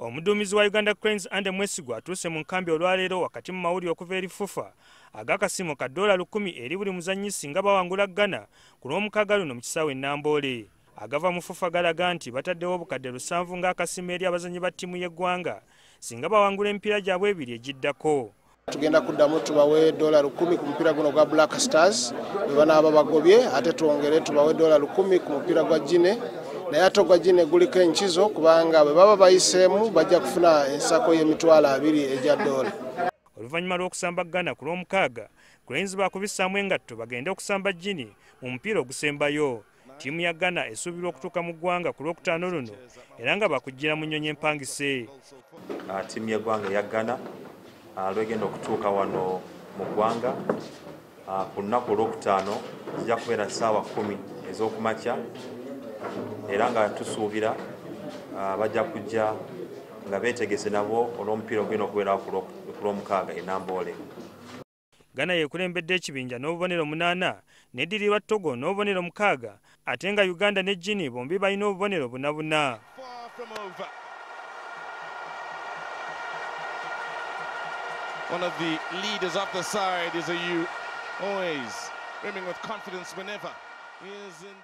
Omuduumizi wa Uganda Cranes Andy Mwesigwa atuuse mu nkambi olwaleero wakati mu mawulire okuva eri FUFA ag'akasiimo ka $1,000 eri buli muzannyi singa bawangula Ghana ku Lwomukaaga luno mu kisaawe e Namboole. Agava mu FUFA galaga nti bataddewo obukadde 7 ng'akasiimo eri abazannyi ba ttiimu y'eggwanga singa bawangula emipiira gyabwe ebiri egiddako. Tugenda kuddamu tubawe $1,000 ku mupiira guno gwa Black Stars bwe banaaba bagobye, ate twongere tubawe $1,000 ku mupiira gwa Guinea. Naye ate ogwa Guinea guliko enkizo kubanga bwe baba bayiseemu bajja kufuna ensako y'emitwalo 20 egya dola. Oluvannyuma lw'okusamba Ghana ku Lwomukaaga, Cranes baakubissaamu engatto bagende okusamba Guinea mu mupiira ogusembayo. Ttiimu ya Ghana esuubirwa okutuuka mu ggwanga ku Lwokutaano luno era nga bakujjira mu nnyonyi empangise. Ttiimu y'eggwanga eya Ghana lwegenda okutuuka wano mu ggwanga ku lunaku olwokutaano zijja kubeera 10:00 ez'okumakya, era nga tusuubira bajja kujja nga beetegese nabo olw'omupiira ogenda okubeerawo ku Lwomukaaga e Namboole. Ghana yeekulembedde ekibinja n'obubonero 8 n'eddirirwa Togo n'obubonero 6, ate nga Uganda ne Guinea bombi balina obubonero 4. One of the leaders of the side is Ayew, always brimming with confidence whenever he is in.